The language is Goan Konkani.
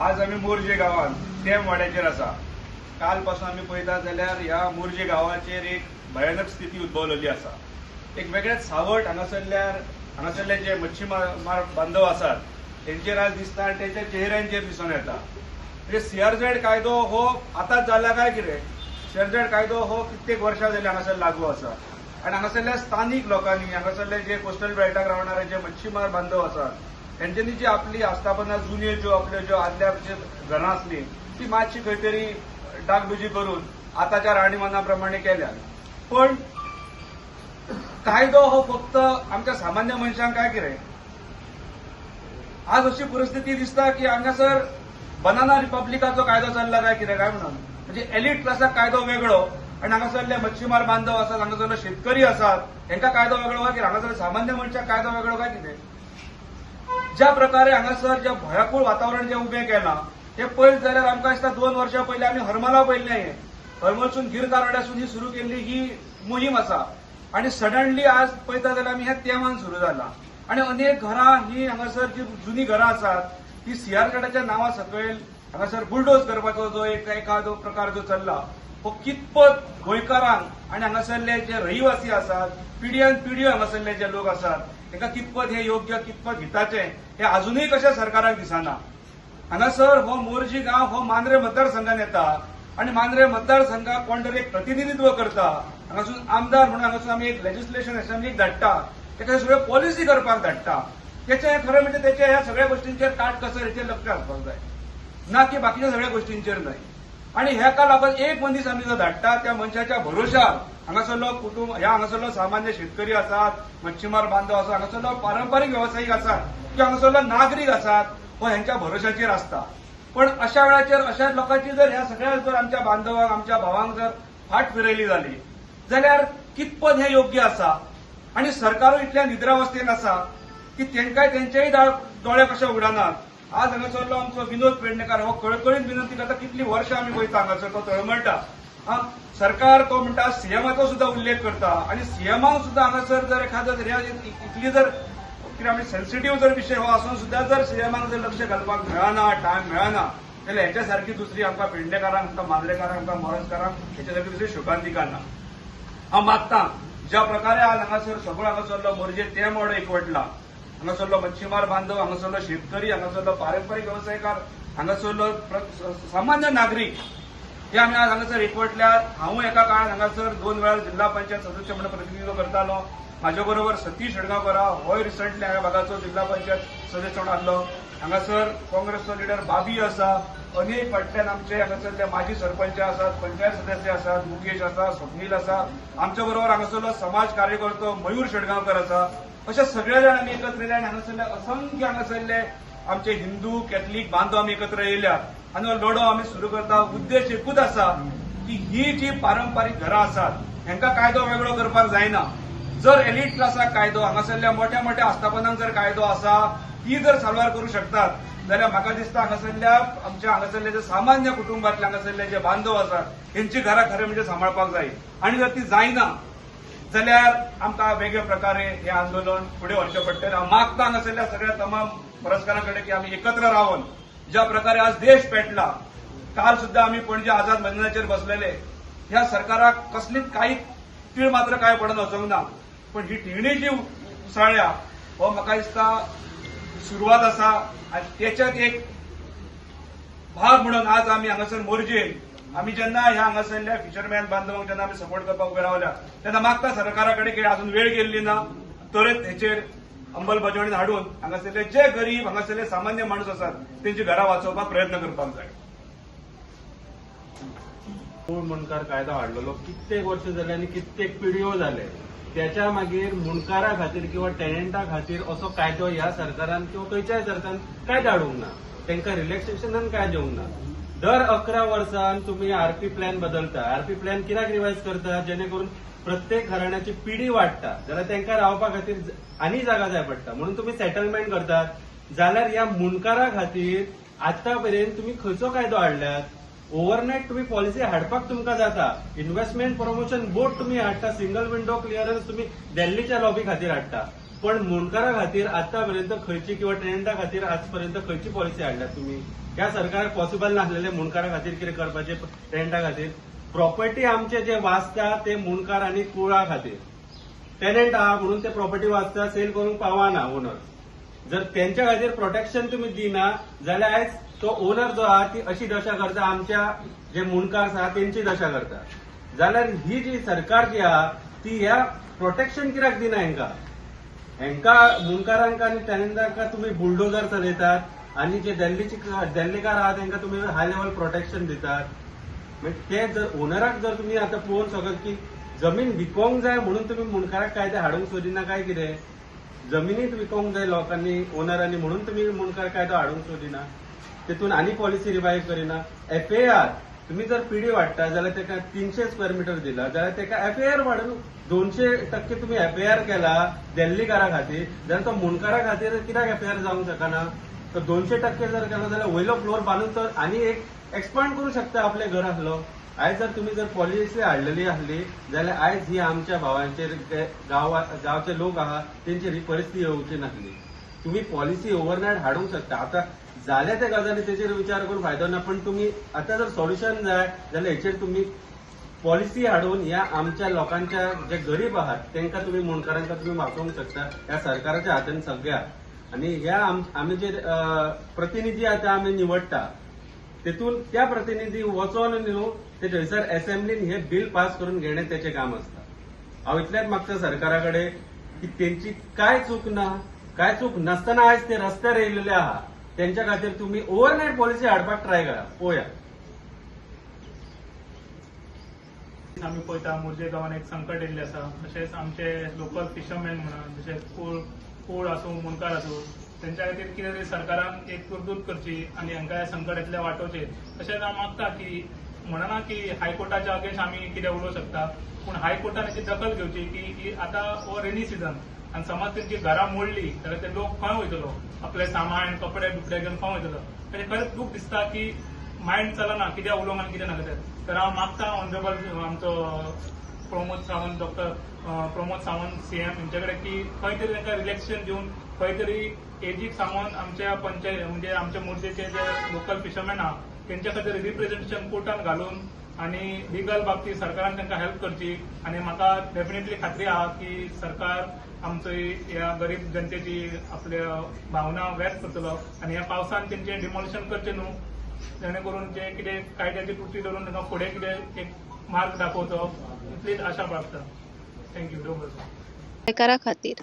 आज आमी मोरजे गांवांत तेम वाड्याचेर आसा. काल पासून आमी पळयता जाल्यार ह्या मोरजे गांवाचेर एक भयानक स्थिती उद्भवलेली आसा. एक वेगळेच सावट हांगासरले जे मच्छीमार बांधव आसात तेंचेर आज दिसता आनी तेंच्या चेहऱ्यांचेर दिसून येता. म्हणजे सीआरझेड कायदो हो आतांच जाला काय कितें? सीआरझेड कायदो हो कित्येक वर्सां जाली हांगासर लागू आसा आनी हांगासरल्या स्थानीक लोकांनी, हांगासरले जे कोस्टल बेल्टाक रावणारे जे मच्छीमार बांधव आसात तेंच्यांनी जी आपली आस्थापना जुन्यो ज्यो आपल्यो ज्यो आदल्या घरां आसली ती मातशी खंय तरी डागडुजी करून आतांच्या राहणीमाना प्रमाणे केल्या. पण कायदो हो फक्त आमच्या सामान्य मनशांक काय कितें? आज अशी परिस्थिती दिसता की हांगासर बनाना रिपब्लिकाचो कायदो चल्ला काय कितें काय म्हणून. म्हणजे एलिट क्लासाक कायदो वेगळो आनी हांगासरले मच्छीमार बांधव आसात, हांगासरले शेतकरी आसात हेंकां कायदो वेगळो काय कितें? हांगासरले सामान्य मनशाक कायदो वेगळो काय कितें? ज्या प्रकारे हांगासर जें भयाकूळ वातावरण जें उबें केलां तें पळयत जाल्यार आमकां दिसता 2 वर्सां पयलीं आमी हरमला पळयल्लें. हें हरमलसून गिर कारवाड्यासून ही सुरू केल्ली ही मोहीम आसा आनी सडनली आज पळयता जाल्यार आमी ह्या तेमान सुरू जाला आनी अनेक घरां ही हांगासर जी जुनी घरां आसात ती सीआरझेडाच्या नांवा सकयल हांगासर बुलडोज करपाचो जो एक एखादो प्रकार जो चल्ला हो कितपत गोंयकारांक आनी हांगासरले जे रहिवासी आसात, पिढ्यान पिढ्यो हांगासरले जे लोक आसात तांकां कितपत हे योग्य, कितपत हिताचें हें आजुनूय कशें सरकाराक दिसना. हांगासर हो मोरजी गांव हो मांद्रे मतदारसंघात येता आनी मांद्रे मतदारसंघाक कोण तरी एक प्रतिनिधित्व करता. हांगासून आमदार म्हणून हांगासून आमी एक लेजिस्लेशन असेंब्लीक धाडटा, ताका सगळ्यो पॉलिसी करपाक धाडटा. तेचें खरें म्हणजे तेच्या ह्या सगळ्या गोष्टींचेर काटकसर हेचेर लक्ष आसपाक जाय, ना की बाकीच्या सगळ्या गोष्टींचेर न्हय. आनी हेका लागून एक मनीस आमी जो धाडटा त्या मनशाच्या भरोशार हांगासरलो कुटुंब, ह्या हांगासरलो सामान्य शेतकरी आसात, मच्छीमार बांधव आसात, हांगासरलो पारंपारीक वेवसायीक आसात किंवा हांगासरलो नागरीक आसात हो हेंच्या भरोशाचेर आसता. पण अशा वेळाचेर अशा लोकांची जर ह्या सगळ्या जर आमच्या बांधवांक, आमच्या भावांक जर फाट फिरयली जाली जाल्यार कितपत हें योग्य आसा? आनी सरकारूय इतल्या निद्रावस्थेन आसा की तेंकांय तेंचेय दोळे कशे उगडनात. आज हांगासरलो आमचो विनोद पेडणेकार हो कळकळीन विनंती करता, कितली वर्सां आमी वयता हांगासर तो तळमळटा. सरकार तो म्हणटा सीएमाचो सुद्दां उल्लेख करता आनी सीएमाक सुद्दां हांगासर जर एखादो इतली जर कितें आमी सेन्सिटीव जर विशय हो आसून सुद्दां जर सीएमाक जर लक्ष घालपाक मेळना, टायम मेळना जाल्यार हेच्या सारकी दुसरी आमकां पेडणेकारांक, आमकां मांद्रेकारांक, आमकां मोरजकारांक हेच्या सारकी दुसरी शोकांतिका ना. हांव मागता ज्या प्रकारे आज हांगासर सगळो हांगासरलो मोरजे ते मोड एकवटला, हांगासरलो मच्छीमार बांधव, हांगासरलो शेतकरी, हांगासरलो पारंपारीक वेवसायकार, हांगासरलो सामान्य नागरीक हे आमी आज हांगासर एकवटल्यार. हांवूय एका काळार हांगासर 2 वेळार जिल्हा पंचायत सदस्य म्हणून प्रतिनिधित्व करतालो. म्हाज्या बरोबर सतीश शेडगांवकर होय रिसंटली ह्या भागाचो जिल्हा पंचायत सदस्य म्हणून आसलो. हांगासर काँग्रेसचो लिडर बाबी आसा, अनेक फाटल्यान आमचे हांगासरले माजी सरपंच आसात, पंचायत सदस्य आसात, मुकेश आसा, स्वप्नील आसा, आमच्या बरोबर हांगासरलो समाज कार्यकर्तो मयूर शेडगांवकर आसा. अशे सगळे जाण आमी एकत्र येयले आनी हांगासरले असंख्य हांगासरले आमचे हिंदू कॅथलीक बांधव आमी एकत्र येयल्या आनी हो लढो आमी सुरू करता. उद्देश एकूच आसा की ही जी पारंपारीक घरां आसात हेंकां कायदो वेगळो करपाक जायना. जर एलिट क्लासाक कायदो, हांगासरल्या मोठ्या मोठ्या आस्थापनांक जर कायदो आसा ती जर साल्वार करूं शकतात जाल्यार म्हाका दिसता हांगासरल्या आमच्या हांगासरले जे सामान्य कुटुंबांतले हांगासरले जे बांधव आसात हेंची घरां खरें म्हणजे सांबाळपाक जाय. आनी जर ती जायना जाल्यार आमकां वेगळे प्रकारे हें आंदोलन फुडें व्हरचें पडटलें. हांव मागता हांगासरल्या सगळ्या तमाम पुरस्कारां कडेन की आमी एकत्र रावन ज्या प्रकारे आज देश पेटला, काल सुद्दां आमी पणजे आझाद मैदानाचेर बसलेले, ह्या सरकाराक कसलीच कांय तीळ मात्र काय पडून वचूंक ना, पण ही टिळणी जी उसळ्या हो म्हाका दिसता सुरवात आसा आनी तेच्यात एक भाग म्हणून आज आमी हांगासर मोरजेन आमी जेन्ना ह्या हांगासरल्या फिशरमॅन बांधवांक जेन्ना आमी सपोर्ट करपाक उबे रावल्या तेन्ना मागता सरकारा कडेन की अजून वेळ गेल्ली ना, तरच हेचेर अंमलबजावणी हाडून हांगासरले जे गरीब, हांगासरले सामान्य माणूस आसात तेंची घरां वाचोवपाक प्रयत्न करपाक जाय. मूळ मुंडकार कायदो हाडलेलो कित्येक वर्स जाले आनी कित्येक पिढयो जाले, त्याच्या मागीर मुंडकारा खातीर किंवा टेनंटा खातीर असो कायदो ह्या सरकारान किंवा खंयच्याय सरकारान कांयच हाडूंक ना, तांकां रिलॅक्सेशनान कांय दिवंक ना. दर 11 वर्सान तुमी आरपी प्लॅन बदलता. आरपी प्लॅन कित्याक रिवायज करता? जेणे करून प्रत्येक घराण्याची पिढी वाडटा जाल्यार तांकां रावपा खातीर आनी जागा जाय पडटा, म्हणून तुमी सेटलमेंट करतात. जाल्यार ह्या मुंडकारा खातीर आतां पर्यंत तुमी खंयचो कायदो हाडल्यात? ओव्हरनायट तुमी पॉलिसी हाडपाक तुमकां जाता. इन्व्हेस्टमेंट प्रमोशन बोर्ड तुमी हाडटा, सिंगल विंडो क्लियरन्स तुमी दिल्लीच्या लॉबी खातीर हाडटा. पण मुंडकारा खातीर आतापर्यंत खंयची किंवा टेनंटा खातीर आजपर्यंत खंयची पॉलिसी हाडल्या तुमी? ह्या सरकाराक पॉसिबल नासलेले मुंडकारा खातीर कितें करपाचें, टेनंटा खातीर. प्रॉपर्टी आमचे जे वाचता ते मुंडकार आनी कुळा खातीर. टेनंट आहा म्हणून ते प्रॉपर्टी वाचता, सेल करूंक पावना ओनर. जर तेंच्या खातीर प्रोटेक्शन तुमी दिना जाल्यार आयज तो ओनर जो आहा ती अशी दशा करता, आमच्या जे मुंडकार आहा तेंची दशा करता. जाल्यार ही जी सरकार जी आहा ती ह्या प्रोटेक्शन कित्याक दिना हेंकां? हेंकां मुंडकारांक आनी टेनंटांक तुमी बुलडोजर चलयतात आनी जे दिल्लीची दिल्लीकार आहा तेंकां तुमी हाय लेवल प्रोटेक्शन दितात. मागीर ते जर ओनराक जर तुमी आतां पळोवंक शकत की जमीन विकोंक जाय म्हणून तुमी मुंडकाराक कायदे हाडूंक सोदिना काय कितें? जमिनीत विकोंक जाय लोकांनी, ओनरांनी, म्हणून तुमी मुंडकार कायदो हाडूंक सोदिना, तितून आनी पॉलिसी रिवायव करिना. एफएआर तुम्ही जर पिडी वाडटा जाल्यार तेका 300 स्क्वेअर मिटर दिला जाल्यार तेका एफएआर वाडून 200% तुमी एफएआर केला दिल्लीकारा खातीर, जाल्यार तो मुंडकारा खातीर कित्याक एफआयआर जावंक शकना? तर 200% जर केलो जाल्यार वयलो फ्लोर बांदून तर आनी एक एक्सपांड करूं शकता आपलें घर आसलो. आयज जर तुमी जर पॉलिसी हाडलेली आसली जाल्यार आयज ही आमच्या भावांचेर, जे गांवचे लोक आहा तेंचेर ही परिस्थिती येवची नासली. तुम्ही पॉलिसी ओव्हरनायट हाडूंक शकता. आता जाल्या त्या गजाली तेचेर विचार करून फायदो ना, पण तुमी आतां जर सोल्युशन जाय जाल्यार हेचेर तुमी पॉलिसी हाडून ह्या आमच्या लोकांच्या जे गरीब आहात तेंकां तुमी, मुंडकारांकां तुमी वाचोवंक शकता. ह्या सरकाराच्या हातान सगळ्या आनी ह्या आमी जे प्रतिनिधी आतां आमी निवडटा तेतून त्या प्रतिनिधी वचोन न्हू ते थंयसर असेंब्लीन हे बील पास करून घेणें तेचें काम आसता. हांव इतलेंच मागता सरकारा कडेन की तेंची काय चूक ना, काय चूक नासतना आयज ते रस्त्यार येयलेले आहा, तेंच्या खातीर तुमी ओव्हरनायट पॉलिसी हाडपाक ट्राय करा पळोवया. आमी पळयता मोरजे गांवांत एक संकट येयल्लें आसा. तशेंच आमचे लोकल फिशरमॅन म्हणा, जशे कोळ आसूं, मुंडकार आसूं, तेंच्या खातीर कितें तरी सरकारान एक तरतूद करची आनी हांकां ह्या संकटांतल्यान वाटोवचें. तशेंच हांव मागता की, म्हणना की हायकोर्टाच्या अगेन्स्ट आमी कितें उलोवंक शकता, पूण हायकोर्टान हेची दखल घेवची की ही आतां हो रेनी सिजन आनी समज तेंची घरां मोडली जाल्यार ते लोक खंय वयतलो? आपले सामान, कपडे बिपडे घेवन खंय वयतलो? तेजें खरेंच दूख दिसता की मायंड चलना कितें उलोवंक आनी कितें नाका तें. तर हांव मागता ऑनरेबल आमचो प्रमोद सावंत, डॉक्टर प्रमोद सावंत सीएम हेंचे कडेन की खंय तरी तांकां रिलॅक्सेशन दिवन खंय तरी एजीक सांगून आमच्या पंचायत, म्हणजे आमच्या मोरजेचे जे लोकल फिशरमॅन आहा तेंच्या खातीर रिप्रेझेंटेशन कोर्टान घालून आनी लिगल बाबतीत सरकारान तांकां हेल्प करची. आनी म्हाका डेफिनेटली खात्री आहा की सरकार आमचो ह्या गरीब जनतेची आपल्या भावना व्यक्त करतलो आनी ह्या पावसान तेंचें डिमॉलिशन करचें न्हू, जेणे करून जे कितें कायद्याची कृती धरून तांकां फुडें कितें एक मार्ग दाखोवचो, इतलीच आशा बाळगता. Thank you. देव बरें करूं. गोंयकारा खातीर.